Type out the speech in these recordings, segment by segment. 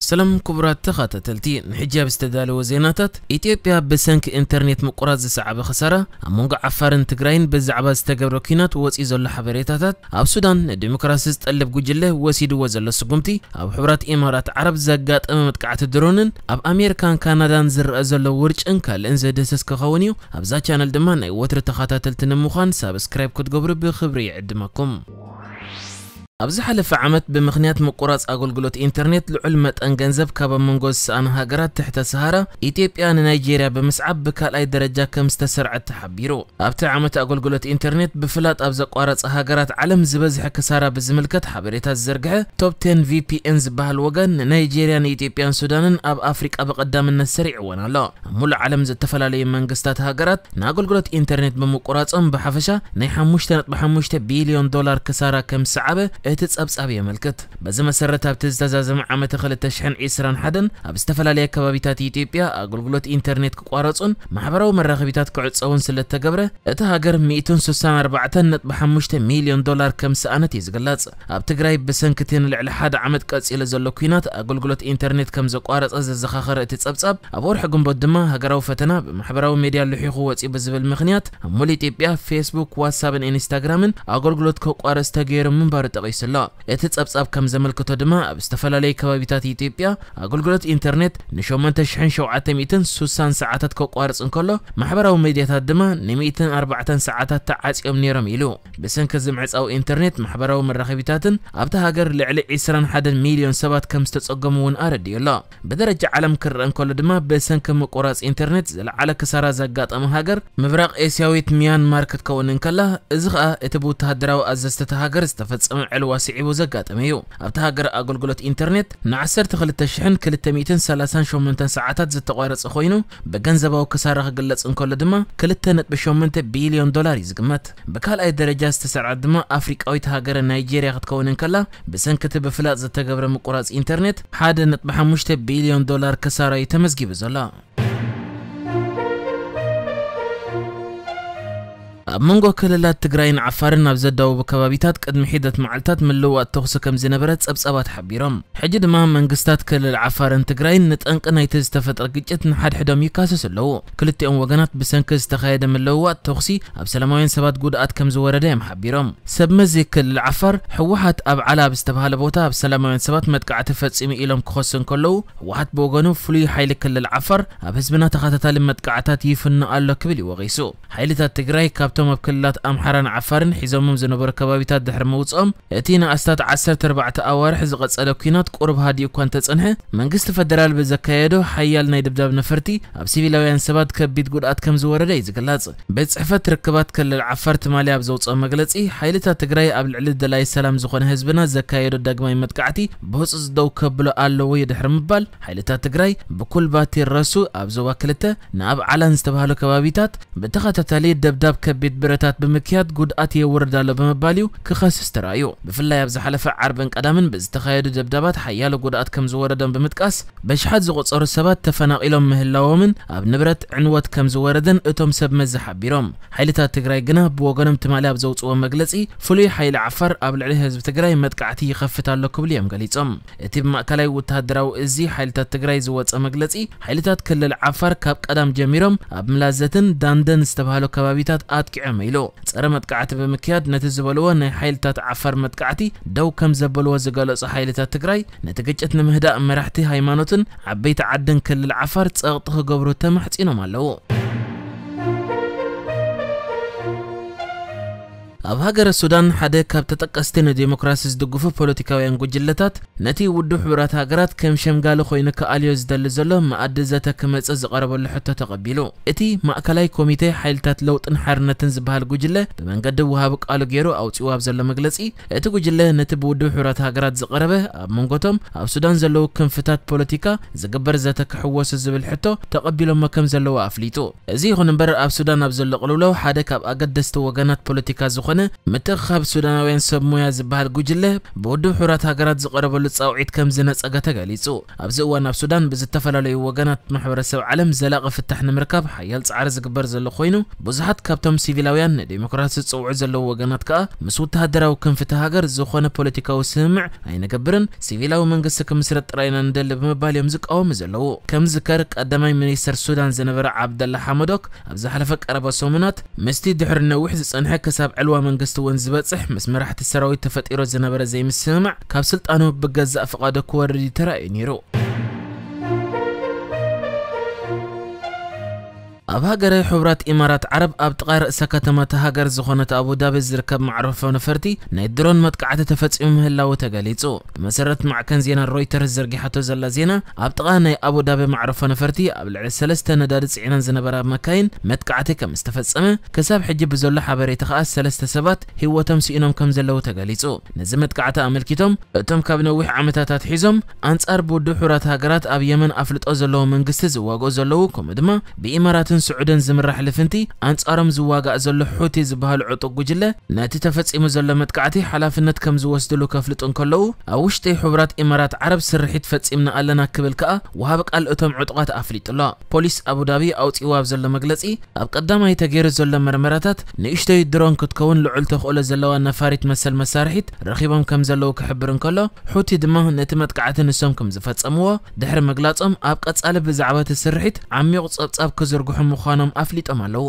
ሰላም ክቡራት ተኸታተልቲ፣ ንሕጂ ኣብ ዝተዳለወ ዜናታት፣ ኢትዮጵያ ብሰንኪ ኢንተርኔት ምቁራጽ ዝሰዓበ ክሳራ፣ ኣብ መንጎ ዓፋርን ትግራይን ብዛዕባ ዝተገብረ ኲናት ወጺኡ ዘሎ ሓበሬታታት፣ ኣብ ሱዳን ንዲሞክራሲ ዝጠልብ ጉጅለ ወሲድዎ ዘሎ ስጉምቲ፣ ኣብ ሕቡራት ኢማራት ዓረብ ዘጋጠመ መጥቃዕቲ ድሮንን ኣብ ኣሜሪካን ካናዳን ዝረኣ ዘሎ ውርጭን ካልእን ዘድህስስ ክኸውን እዩ። ኣብዛ ቻነል ድማ ናይ ወትሪ ተኸታተልቲ ንምዃን ሳብስክራይብ ክትገብሩ ብኽብሪ ይዕድመኩም። ኣብ ዝሓለፈ ዓመት ብምኽንያት ምቁራጽ ኣገልግሎት ኢንተርኔት ልዑል መጠን ገንዘብ ካብ ኣብ መንጎ ዝሰኣኑ ሃገራት ትሕተ ሰሃራ ኢትዮጵያ ንናይጄርያ ብምስዓብ ብካልኣይ ደረጃ ከም ዝተሰርዐት ተሓቢሩ። ኣብቲ ዓመት ኣገልግሎት ኢንተርኔት ብፍላጥ ኣብ ዘቋረጸ ሃገራት ዓለም ዝበዝሐ ክሳራ ብዝምልከት ሓበሬታ ዝዘርግሐ ቶፕ ቴን ቪ ፒ ኤን ዝበሃል ወገን ንናይጄርያ፣ ንኢትዮጵያን ሱዳንን ኣብ ኣፍሪቃ ብቐዳምነት ሰሪዕወን ኣሎ። ኣብ ሙሉእ ዓለም ዝተፈላለዩ መንግስታት ሃገራት ንኣገልግሎት ኢንተርኔት ብምቁራጾም ብሓፈሻ ናይ ሓሙሽተ ነጥቢ ሓሙሽተ ቢልዮን ዶላር ክሳራ ከም ዝሰዓበ እቲ ጸብጻብ የመልክት። በዚ መሰረት ኣብቲ ዝተዛዘመ ዓመተ ክልተ ሽሕን ዕስራን ሓደን ኣብ ዝተፈላለያ ከባቢታት ኢትዮጵያ ኣገልግሎት ኢንተርኔት ክቋረጹን ማሕበራዊ መራኸቢታት ክዕጸውን ስለ እተገብረ እቲ ሃገር ሚእትን ስሳን ኣርባዕተን ነጥቢ ሓሙሽተ ሚልዮን ዶላር ከም ዝሰኣነት እዩ ዝግለጽ። ኣብ ትግራይ ብሰንኪ እቲ ንልዕሊ ሓደ ዓመት ቀጺሉ ዘሎ ኲናት ኣገልግሎት ኢንተርኔት ከም ዘቋረጸ ዘዘኻኸረ እቲ ጸብጻብ፣ ኣብ ወርሒ ግንቦት ድማ ሃገራዊ ፈተና ብማሕበራዊ ሜድያ ልሒኹ ወጺኡ ብዝብል ምኽንያት ኣብ ሙሉእ ኢትዮጵያ ፌስቡክ፣ ዋትሳፕን ኢንስታግራምን ኣገልግሎት ከቋርጽ ተገይሩ ምንባሩ ጠቒሱ ኣሎ። እቲ ጸብጻብ ከም ዘመልክቶ ድማ ኣብ ዝተፈላለዩ ከባቢታት ኢትዮጵያ ኣገልግሎት ኢንተርኔት ንሸሞንተ ሽሕን ሸውዓተ ሚእትን ስሳን ሰዓታት ከቋርጽ እንከሎ፣ ማሕበራዊ ሜድያታት ድማ ንሚእትን ኣርባዕተን ሰዓታት ተዓጽዮም ነይሮም ኢሉ። ብሰንኪ እዚ ምዕጻው ኢንተርኔት ማሕበራዊ መራኸቢታትን ኣብታ ሃገር ልዕሊ ዕስራን ሓደን ሚልዮን ሰባት ከም ዝተጸገሙ እውን ኣረዲኡ ኣሎ። ብደረጃ ዓለም ክረአ እንከሎ ድማ ብሰንኪ ምቁራጽ ኢንተርኔት ዝለዓለ ክሳራ ዘጋጠመ ሃገር ምብራቕ ኤስያዊት ሚያንማር ክትከውን እንከላ፣ እዚ ኸኣ እቲ ብወተሃደራዊ ኣዘዝቲ እታ ሃገር ዝተፈጸመ ዕልዋ ስዒቡ ዘጋጠመ እዩ። ኣብታ ሃገር ኣገልግሎት ኢንተርኔት ንዓሰርተ ክልተ ሽሕን ክልተ ሚእትን ሰላሳን ሸሞንተን ሰዓታት ዝተቋረጸ ኮይኑ፣ ብገንዘባዊ ክሳራ ክግለጽ እንከሎ ድማ ክልተ ነጥቢ ሸሞንተ ቢልዮን ዶላር እዩ ዝግመት። ብካልኣይ ደረጃ ዝተሰርዐት ድማ ኣፍሪቃዊት ሃገረ ናይጄርያ ክትከውን እንከላ፣ ብሰንኪ እቲ ብፍላጥ ዝተገብረ ምቁራጽ ኢንተርኔት ሓደ ነጥቢ ሓሙሽተ ቢልዮን ዶላር ክሳራ እዩ ተመዝጊቡ ዘሎ። ኣብ መንጎ ክልላት ትግራይን ዓፋርን ኣብ ዘዳወቡ ከባቢታት ቅድሚ ሒደት መዓልታት ምልውዋጥ ተኹሲ ከም ዝነበረ ጸብጻባት ሓቢሮም። ሕጂ ድማ መንግስታት ክልል ዓፋርን ትግራይን ንጠንቂ ናይቲ ዝተፈጥረ ግጭት ንሓድሕዶም ይካሰሱ ኣለዉ። ክልቲኦም ወገናት ብሰንኪ ዝተኻየደ ምልውዋጥ ተኹሲ ኣብ ሰላማውያን ሰባት ጉድኣት ከም ዝወረደ እዮም ሓቢሮም። ሰብ መዚ ክልል ዓፋር፣ ህወሓት ኣብ ዓላ ኣብ ዝተባሃለ ቦታ ኣብ ሰላማውያን ሰባት መጥቃዕቲ ፈጺሙ ኢሎም ክኸሱ እንከለዉ፣ ህወሓት ብወገኑ ፍሉይ ሓይሊ ክልል ዓፋር ኣብ ህዝብና ተኸታታሊ መጥቃዕታት ይፍኑ ኣሎ ክብል እዩ ወቒሱ። ሓይልታት ትግራይ ካብቶም ኣብ ክልላት ኣምሓራን ዓፋርን ሒዞሞም ዝነበሩ ከባቢታት ድሕሪ ምውጽኦም፣ እቲ ንኣስታት ዓሰርተ ኣርባዕተ ኣዋርሕ ዝቐጸለ ኲናት ቁሩብ ሃዲኡ እኳ እንተጸንሐ፣ መንግስቲ ፈደራል ብዘካየዶ ሓያል ናይ ድብዳብ ነፈርቲ ኣብ ሲቪላውያን ሰባት ከቢድ ጉድኣት ከም ዝወረደ እዩ ዝግለጽ። ቤት ጽሕፈት ርክባት ክልል ዓፋር ትማሊ ኣብ ዘውጽኦ መግለጺ፣ ሓይልታት ትግራይ ኣብ ልዕሊ ደላይ ሰላም ዝኾነ ህዝብና ዘካየዶ ዳግማይ መጥቃዕቲ ብህጹጽ ደው ከብሎ ኣለዎ እዩ ድሕሪ ምባል፣ ሓይልታት ትግራይ ብኩልባቲ ረሱ ኣብ ዞባ ክልተ ንኣብ ዓላን ዝተባህሉ ከባቢታት ብተኸታታሊ ደብዳብ ከቢድ ብረታት ብምክያድ ጉድኣት የውርድ ኣሎ ብምባል እዩ ክኸስስ ተራእዩ። ብፍላይ ኣብ ዝሓለፈ ዓርብን ቀዳምን ብዝተኻየዱ ደብዳባት ሓያሎ ጉድኣት ከም ዝወረዶም ብምጥቃስ፣ በሽሓት ዝቑጸሩ ሰባት ተፈናቒሎም ምህላዎምን ኣብ ንብረት ዕንወት ከም ዝወረደን እቶም ሰብ መዚ ሓቢሮም። ሓይልታት ትግራይ ግና ብወገኖም ትማሊ ኣብ ዘውጽዎ መግለጺ፣ ፍሉይ ሓይሊ ዓፋር ኣብ ልዕሊ ህዝቢ ትግራይ መጥቃዕቲ ይኸፍት ኣሎ ክብሉ እዮም ገሊጾም። እቲ ብማእከላይ ወተሃደራዊ እዚ ሓይልታት ትግራይ ዝወጸ መግለጺ፣ ሓይልታት ክልል ዓፋር ካብ ቀዳም ጀሚሮም ኣብ ምላዘትን ዳንደን ዝተባህሉ ከባቢታት ኣጥቂዖም ኢሉ። ጸረ መጥቃዕቲ ብምክያድ ነቲ ዝበልዎ ናይ ሓይልታት ዓፋር መጥቃዕቲ ደው ከም ዘበልዎ ዝገለጹ ሓይልታት ትግራይ፣ ነቲ ግጭት ንምህዳእ መራሕቲ ሃይማኖትን ዓበይቲ ዓድን ክልል ዓፋር ጸቕጢ ክገብሩ ተማሕጺኖም ኣለዉ። ኣብ ሃገረ ሱዳን ሓደ ካብ ተጠቀስቲ ንዴሞክራሲ ዝድግፉ ፖለቲካውያን ጉጅለታት ነቲ ውድብ ሕቡራት ሃገራት ከም ሸምጋሊ ኮይኑ ክኣልዮ ዝደሊ ዘሎ መኣዲ ዘተ ክመጽእ ዝቐረበሉ ሕቶ ተቐቢሉ። እቲ ማእከላይ ኮሚቴ ሓይልታት ለውጥን ሓርነትን ዝበሃል ጉጅለ ብመንገዲ ወሃቢ ቃሉ ገይሩ ኣውጺኡ ኣብ ዘሎ መግለጺ፣ እቲ ጉጅለ ነቲ ብውድብ ሕቡራት ሃገራት ዝቐረበ ኣብ መንጎቶም ኣብ ሱዳን ዘለዉ ክንፍታት ፖለቲካ ዝግበር ዘተ ክሕወሱ ዝብል ሕቶ ተቐቢሎሞ ከም ዘለዉ ኣፍሊጡ። እዚ ይኹን እምበር ኣብ ሱዳን ኣብ ዘሎ ቅልውላው ሓደ ካብ ኣገደስቲ ወገናት ፖለቲካ ዝኾነ ምትእኽኻብ ሱዳናውያን ሰብ ሞያ ዝበሃል ጉጅለ ብውድብ ሕቡራት ሃገራት ዝቐረበሉ ጻውዒት ከም ዝነጸገ ተገሊጹ። ኣብዚ እዋን ኣብ ሱዳን ብዝተፈላለዩ ወገናት ማሕበረሰብ ዓለም ዘላቒ ፍታሕ ንምርካብ ሓያል ጻዕሪ ዝግበር ዘሎ ኮይኑ፣ ብዙሓት ካብቶም ሲቪላውያን ንዴሞክራሲ ዝጽውዑ ዘለዉ ወገናት ከኣ ምስ ወተሃደራዊ ክንፊ እታ ሃገር ዝኾነ ፖለቲካዊ ስምምዕ ኣይንገብርን፣ ሲቪላዊ መንግስቲ ክምስረት ጥራይ ኢና ንደሊ ብምባል እዮም ዝቃወሙ ዘለዉ። ከም ዝዝከር ቀዳማይ ሚኒስተር ሱዳን ዝነበረ ዓብደላ ሓመዶክ ኣብ ዝሓለፈ ቀረባ ሰሙናት ምስቲ ድሕሪ ነዊሕ ዝጸንሐ ክሳብ ዕልዋ መንግስቲ እውን ዝበጽሕ ምስ መራሕቲ ሰራዊት ተፈጢሩ ዝነበረ ዘይምስምማዕ ካብ ስልጣኑ ብገዛእ ፍቓዱ ክወርድ እዩ ተራእዩ ነይሩ። ኣብ ሃገረ ሕቡራት ኢማራት ዓረብ ኣብ ጥቓ ርእሰ ከተማ እታ ሃገር ዝኾነት ኣቡዳቢ ዝርከብ መዕረፎ ነፈርቲ ናይ ድሮን መጥቃዕቲ ተፈጺሙ ምህላዉ ተገሊጹ። ብመሰረት ማዕከን ዜና ሮይተርስ ዘርጊሓቶ ዘላ ዜና፣ ኣብ ጥቓ ናይ ኣቡዳቢ መዕረፎ ነፈርቲ ኣብ ልዕሊ ሰለስተ ነዳዲ ጽዒነን ዝነበራ መካይን መጥቃዕቲ ከም ዝተፈጸመ፣ ክሳብ ሕጂ ብዘሎ ሓበሬታ ከኣ ሰለስተ ሰባት ህይወቶም ስኢኖም ከም ዘለዉ ተገሊጹ። ነዚ መጥቃዕቲ ኣመልኪቶም፣ እቶም ካብ ነዊሕ ዓመታት ኣትሒዞም ኣንጻር ብውድብ ሕቡራት ሃገራት ኣብ የመን ኣፍልጦ ዘለዎ መንግስቲ ዝዋግኡ ዘለዉ፣ ከምኡ ድማ ብኢማራትን ስዑድን ዝምራሕ ልፍንቲ ኣንጻሮም ዝዋጋእ ዘሎ ሑቲ ዝበሃል ዕጡቕ ጉጅለ፣ ነቲ ተፈጺሙ ዘሎ መጥቃዕቲ ሓላፍነት ከም ዝወስድሉ ከፍልጡ እንከለዉ፣ ኣብ ውሽጢ ሕቡራት ኢማራት ዓረብ ስርሒት ፈጺምና ኣለና ክብል ከኣ ወሃቢ ቃል እቶም ዕጡቓት ኣፍሊጡ ኣሎ። ፖሊስ ኣቡዳቢ ኣውጺእዎ ኣብ ዘሎ መግለጺ፣ ኣብ ቀዳማይ ተገይሩ ዘሎ መርመራታት ንእሽቶይ ድሮን ክትከውን ልዑል ተኽእሎ ዘለዋ ነፋሪት መሰል መሳርሒት ረኺቦም ከም ዘለዉ ክሕብር እንከሎ፣ ሑቲ ድማ ነቲ መጥቃዕቲ ንሶም ከም ዝፈጸምዎ ድሕሪ ምግላጾም፣ ኣብ ቀጻሊ ብዛዕባ እቲ ስርሒት ዓሚቑ ጸብጻብ ክዝርግሑ ምዃኖም ኣፍሊጦም ኣለዉ።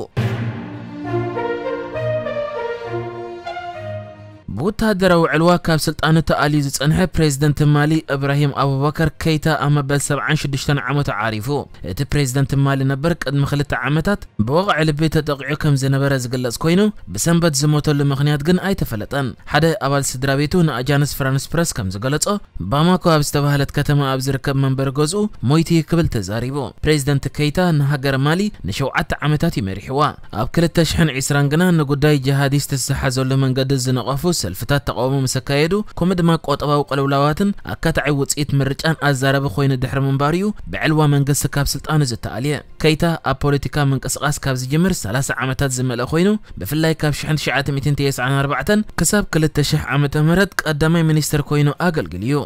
ብወተሃደራዊ ዕልዋ ካብ ስልጣኑ ተኣልዩ ዝጸንሐ ፕሬዝደንት ማሊ እብራሂም ኣቡበከር ከይታ ኣብ መበል ሰብዓን ሽዱሽተን ዓመቱ ዓሪፉ። እቲ ፕሬዝደንት ማሊ ነበር ቅድሚ ክልተ ዓመታት ብወቕዒ ልቢ ተጠቒዑ ከም ዝነበረ ዝግለጽ ኮይኑ፣ ብሰንበት ዝሞተሉ ምኽንያት ግን ኣይተፈለጠን። ሓደ ኣባል ስድራ ቤቱ ንኣጃንስ ፍራንስ ፕረስ ከም ዝገለጾ፣ ባማኮ ኣብ ዝተባህለት ከተማ ኣብ ዝርከብ መንበሪ ገዝኡ ሞይቱ ክብል ተዛሪቡ። ፕሬዝደንት ከይታ ንሃገር ማሊ ንሸውዓተ ዓመታት እዩ መሪሕዋ። ኣብ ክልተ ሽሕን ዕስራን ግና ንጉዳይ ጂሃዲስት ዝሰሓዘሉ መንገዲ ዝነቐፉ ሰልፍታት ተቓውሞ ምስ ኣካየዱ፣ ከምኡ ድማ ቆጠባዊ ቅልውላዋትን ኣካታዒ ውጽኢት ምርጫን ኣዛረቢ ኮይኑ ድሕሪ ምንባሩ እዩ ብዕልዋ መንግስቲ ካብ ስልጣኑ ዝተኣልየ። ከይታ ኣብ ፖለቲካ ምንቅስቓስ ካብ ዝጅምር ሰላሳ ዓመታት ዝመልአ ኮይኑ፣ ብፍላይ ካብ ሽሕን ትሽዓተ ሚእትን ተስዓን ኣርባዕተን ክሳብ ክልተ ሽሕ ዓመተ ምህረት ቀዳማይ ሚኒስትር ኮይኑ ኣገልግል እዩ።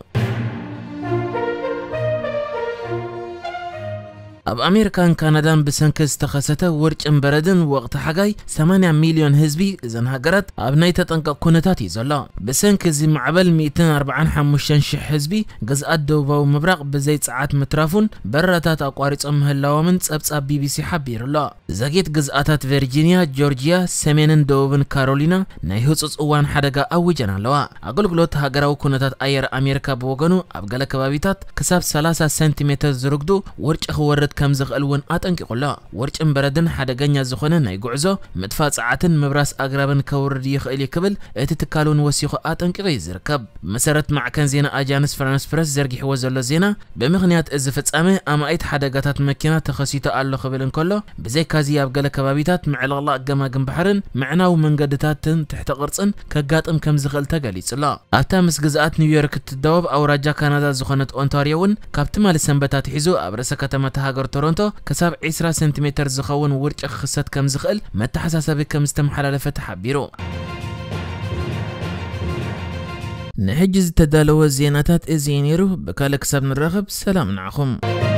ኣብ ኣሜሪካን ካናዳን ብሰንኪ ዝተኸሰተ ውርጭን በረድን ወቕቲ ሓጋይ ሰማንያ ሚልዮን ህዝቢ እዘን ሃገራት ኣብ ናይ ተጠንቀቕ ኩነታት እዩ ዘሎ። ብሰንኪ እዚ ማዕበል ሚእትን ኣርባዓን ሓሙሽተን ሽሕ ህዝቢ ግዝኣት ደቡባዊ ምብራቕ ብዘይ ጸዓት ምትራፉን በረራታት ኣቋሪጾም ምህላዎምን ጸብጻብ ቢቢሲ ሓቢሩ ኣሎ። ዘጌት ግዝኣታት ቨርጂንያ፣ ጆርጂያ፣ ሰሜንን ደቡብን ካሮሊና ናይ ህጹጽ እዋን ሓደጋ ኣዊጀን ኣለዋ። ኣገልግሎት ሃገራዊ ኩነታት ኣየር ኣሜሪካ ብወገኑ ኣብ ገለ ከባቢታት ክሳብ ሰላሳ ሰንቲሜተር ዝርግዱ ውርጪ ክወርድ ከም ዝኽእል እውን ኣጠንቂቑ ኣሎ። ውርጭን በረድን ሓደገኛ ዝኾነ ናይ ጉዕዞ፣ ምጥፋእ ጸዓትን ምብራስ ኣግራብን ከውርድ ይኽእል እዩ ክብል እቲ ትካል እውን ወሲኹ ኣጠንቂቑ እዩ ዝርከብ። ብመሰረት ማዕከን ዜና ኣጃንስ ፍራንስ ፕረስ ዘርጊሕዎ ዘሎ ዜና፣ ብምኽንያት እዚ ፍጻመ ኣማኢት ሓደጋታት መኪና ተኸሲቱ ኣሎ ክብል እንከሎ፣ ብዘይካዚ ኣብ ገለ ከባቢታት ምዕልቕላቕ ገማግም ባሕርን ምዕናው መንገድታትን ትሕተ ቅርጽን ከጋጥም ከም ዝኽእል ተገሊጹ ኣሎ። ኣብታ ምስ ግዝኣት ኒውዮርክ እትዳወብ ኣውራጃ ካናዳ ዝኾነት ኦንታርዮ እውን ካብ ትማሊ ሰንበት ኣትሒዙ ኣብ ርእሰ ከተማ እታ ሃገር ቶሮንቶ ክሳብ ዒስራ ሰንቲሜተር ዝኸውን ውርጪ ክኽሰት ከም ዝኽእል መተሓሳሰቢ ከም ዝተመሓላለፈ ተሓቢሩ። ንሕጂ ዝተዳለወ ዜናታት እዚ እዩ ነይሩ። ብካልእ ክሳብ ንራኸብ ሰላም ንዓኹም።